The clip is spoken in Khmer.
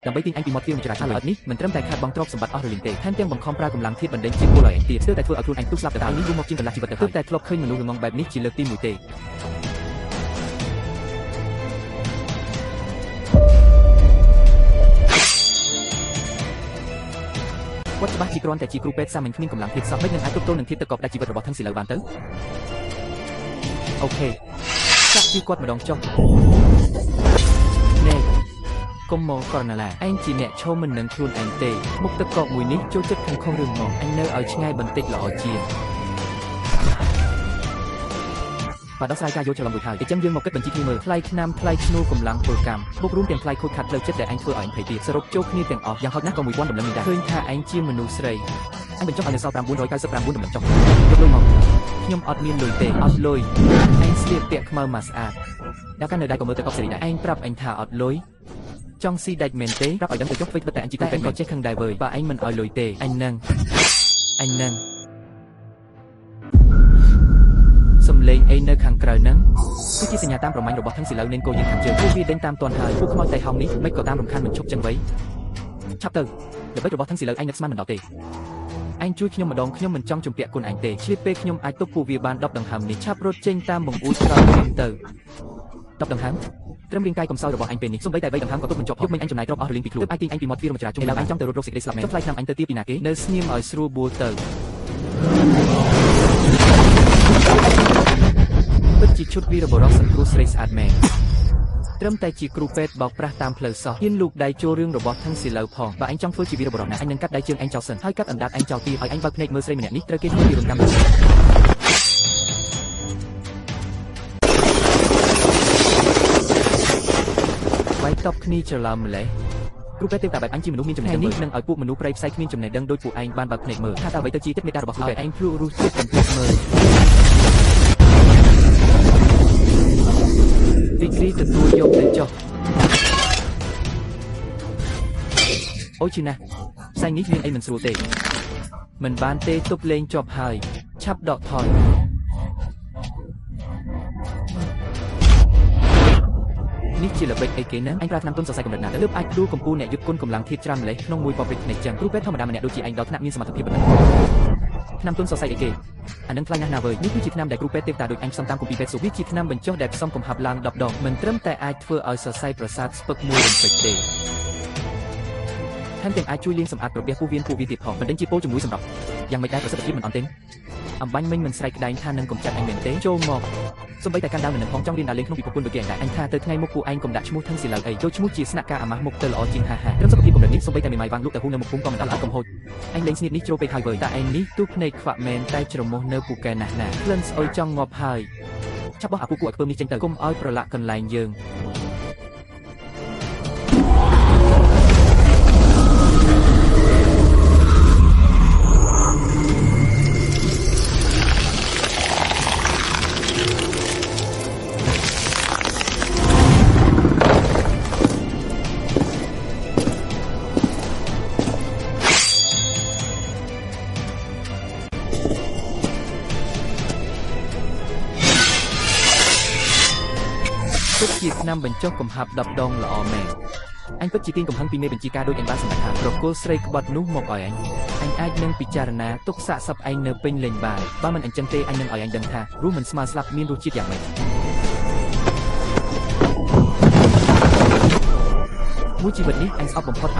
ដើម្បីទាញឯងពីមាត់ទ្វារមកច្រាលឥតនេះមិនត្រឹមតែខាតបង់ទ្រព្យសម្បត្តិអស់រលីងទេថែមទាំងបង្ខំប្រើកម្លាំងធាតុបណ្ដេញជាតិពុលឲ្យឯងទៀតស្ទើរតែធ្វើឲ្យខ្លួនឯងទុះស្លាប់ទៅហើយនេះរួមមកជាងកន្លះជីវិតទៅហើយតែធ្លាប់ឃើញមនុស្សល្ងងបែបនេះជាលើកទី1ទេគាត់ច្បាស់ជាគ្រាន់តែជាគ្រូពេទ្យសាមញ្ញគ្មានកម្លាំងធាតុសោះមិននឹងអាចទប់ទល់នឹងធាតុទឹកកកដាច់ជីវិតរបស់ថឹងស៊ីឡូវបានទៅអូខេចាក់ជឿគាត់ម្ដងចុះណែកុំមកករណាឡាឯងជាអ្នកឈោមិននឹងខ្លួនឯងទេមុខទឹកកកមួយនេះចូលចិត្តខំខុសរឿងមកអញនៅឲ្យឆ្ងាយបន្តិចល្អជាងបាទដោះស្រាយការយល់ច្រឡំរួចហើយអញ្ចឹងយើងមកគិតបញ្ជីគ្នាមើលថ្លៃឆ្នាំថ្លៃឈ្នួលកម្លាំងពលកម្មបូករួមទាំងថ្លៃខូចខាតផ្លូវចិត្តដែលឯងធ្វើឲ្យឯងភ័យទៀតសរុបចូលគ្នាទាំងអស់យ៉ាងហោចណាស់ក៏1000តម្លឹងនេះដែរឃើញថាឯងជាមនុស្សស្រីអញបញ្ចុះឲ្យនៅសល់999តម្លឹងចុះយកលុយមកខ្ញុំអត់មានលុយទេអត់លុយឯងស្លៀកពាក់ខ្មៅមកស្អាតដល់កាលនៅដែរក៏មើលទៅកប់សេរីដែរឯងប្រាប់ឯងថាអត់លុយចង់ស៊ីដាច់មែនទេប្រាប់ឲ្យដឹងទៅចុះធ្វើតែអញជាតែក៏ចេះខឹងដែរវើយបើឯងមិនឲ្យលុយទេអញនឹងសំលេងអីនៅខាងក្រៅហ្នឹងគឺជាសញ្ញាតាមប្រមាញ់របស់ថឹងស៊ីឡូវនេនកូយើងខាងជើងពួកវាដេញតាមទាន់ហើយពួកខ្មោចតៃហោងនេះមិនក៏តាមរំខានមិនឈប់ចឹងវៃឆាប់ទៅល្បិចរបស់ថឹងស៊ីឡូវឯងនឹកស្មានមិនដល់ទេឯងជួយខ្ញុំម្ដងខ្ញុំមិនចង់ជំពាក់គុណឯងទេឆ្លៀតពេលខ្ញុំអាចទប់ពួកវាបាន10ដង្ហើមនេះឆាប់រត់ចេញតាមបង្អួចក្រោយខ្ញុំទៅ10ដង្ហើមត្រឹមរាងកាយកំសោយរបស់អញពេលនេះសូម្បីតែ3ដង្ហើមក៏ទប់មិនជាប់យកមិញអញចំណាយទ្រព្យអស់រលីងពីខ្លួនទើបអាចទាញអញពីមាត់ទ្វារមកច្រាជុំឥឡូវអញចង់ទៅរត់រកសេចក្តីស្លាប់មែនចុះថ្លៃឆ្នាំអញទៅទាពីណាគេនៅស្ងៀមឲ្យស្រួលបួលទៅពិតជាឈុតវីរបុរសសង្គ្រោះស្រីស្អាតមែនត្រឹមតែជាគ្រូពេទ្យបោកប្រាស់តាមផ្លូវសោះហ៊ានលូកដៃចូលរឿងរបស់ថឹងស៊ីឡូវផងបើអញចង់ធ្វើជាវីរបុរសណាអញនឹងកាត់ដៃជើងអញចោលសិនហើយកាត់អណ្ដាតអញចោលទៀតឲ្យអញបើកភ្នែកមើលស្រីម្នាក់នេះត្រូវគេធ្វើពីរំកម្មវាយតបគ្នាច្រឡំម្លេះគ្រូពេទ្យទេវតាបែបអញជាមនុស្សមានចំណេះដឹងនេះនឹងឲ្យពួកមនុស្សប្រៃផ្សៃគ្មានចំណេះដឹងដូចពួកឯងបានបើកភ្នែកមើលថាតើអ្វីទៅជាចិត្តមេត្តារបស់គ្រូពេទ្យឯងភ្លក់រសជាតិបន្តិចមើលទីគ្រីទទួលយកទៅចុះអូយជីណាផ្សែងនេះមានអីមិនស្រួលទេមិនបានទេទប់លេងជាប់ហើយឆាប់ដកថយនេះជាល្បិចអីគេណាអញប្រើថ្នាំទន់សរសៃកម្រិតណាទៅទើបអាចដួលកម្ពូលអ្នកយុទ្ធគុណកម្លាំងធាតុច្រើនម្លេះក្នុងមួយប៉ព្រិចភ្នែកចឹងគ្រូពេទ្យធម្មតាម្នាក់ដូចជាឯងដល់ថ្នាក់មានសមត្ថភាពប៉ុណ្ណឹងថ្នាំទន់សរសៃអីគេអានឹងថ្លៃណាស់ណាវើយនេះគឺជាថ្នាំដែលគ្រូពេទ្យទេវតាដូចអញផ្សំតាមគម្ពីរពេទ្យសូវាជាថ្នាំបញ្ចុះដែលផ្សំកំហាប់ឡើង10ដងមិនត្រឹមតែអាចធ្វើឲ្យសរសៃប្រសាទស្ពឹកមួយរំពេចទេថែមទាំងអាចជួយលាងសម្អាតក្រពះពោះវៀនពួកវាទៀតផងបណ្ដេញជាពោលជំនួយសម្រាប់យ៉ាងម៉េចដែរប្រសិទ្ធភាពមិនអន់ទេអំបញ្ញមិញមិនស្រែកក្តែងថានឹងកំចាត់អញមែនទេចូលមកសូម្បីតែកាន់ដាវនៅនឹងផងចង់រៀនដើរលេងក្នុងពិភពគុណដូចគេឯងដែរអញថាទៅថ្ងៃមុខពួកឯងកុំដាក់ឈ្មោះថឹងស៊ីឡូវអីចូលឈ្មោះជាស្នាក់ការអាម៉ាស់មុខទៅល្អជាងហាហាត្រឹមសុខភាពកម្រិតនេះសូម្បីតែមេម៉ាយវាងលក់ទៅហ៊ូនៅមុខភូមិក៏មិនដល់ឲ្យកំហូចឯងលេងស្នៀតនេះជ្រុលពេកហើយវើយតែឯងនេះទូភ្នែកខ្វាក់មែនតែច្រមុះនៅពូកែណាស់ណាក្លិនស្អុយចង់ងាប់ហើយឆាប់បោះអាពូគួរឲ្យខ្ពើមនេះចេញទៅកុំឲ្យប្រឡាក់កន្លែងយើងពិតជាថ្នាំបញ្ចុះកំហាប់10ដងល្អមែនអញពិតជាទាញកំហឹងពីមេបញ្ជាការដូចអញបានសម្រេចថាប្រគល់ស្រីក្បត់នោះមកឲ្យអញអញអាចនឹងពិចារណាទុកសាកសពឯងនៅពេញលេញបានបើមិនអញ្ចឹងទេអញនឹងឲ្យអញដឹងថារស់មិនស្មើស្លាប់មានរសជាតិយ៉ាងម៉េចមួយជីវិតនេះអញស្អប់បំផុត